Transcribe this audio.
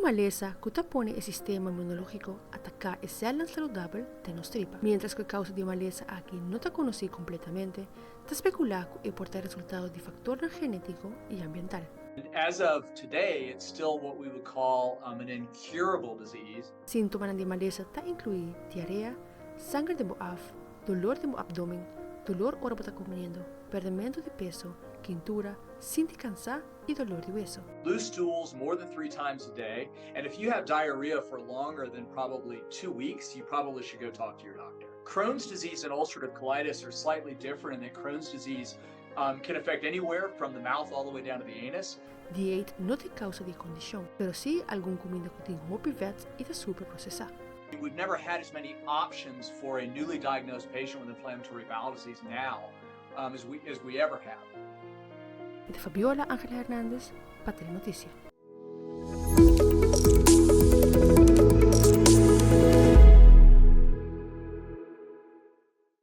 Malesa ku ta pone e sistema inmunológiko ataká e sèlnan saludabel den nos tripa. Miéntras ku e kousa di e malesa aki no ta konosí kompletamente, ta spekulá ku e por ta resultado di faktornan genétiko i ambiental. As of today, it's still what we would call an incurable disease. Síntomanan di e malesa ta inkluí diarea, sanger den bo af, dolor den bo abdomen, dolor ora bo ta komiendo, pèrdèmentu di peso, kintura, sinti kansá i dolor di weso. Loose stools more than three times a day, and if you have diarrhea for longer than probably 2 weeks, you probably should go talk to your doctor. Crohn's disease and ulcerative colitis are slightly different in that Crohn's disease can affect anywhere from the mouth all the way down to the anus. Dieet no ta kousa di e kondishon, pero sí algun kuminda ku tin hopi vet i ta super prosesá. We've never had as many options for a newly diagnosed patient with inflammatory bowel disease now as we ever have. Fabiola Angela Hernandez, pa Telenoticias.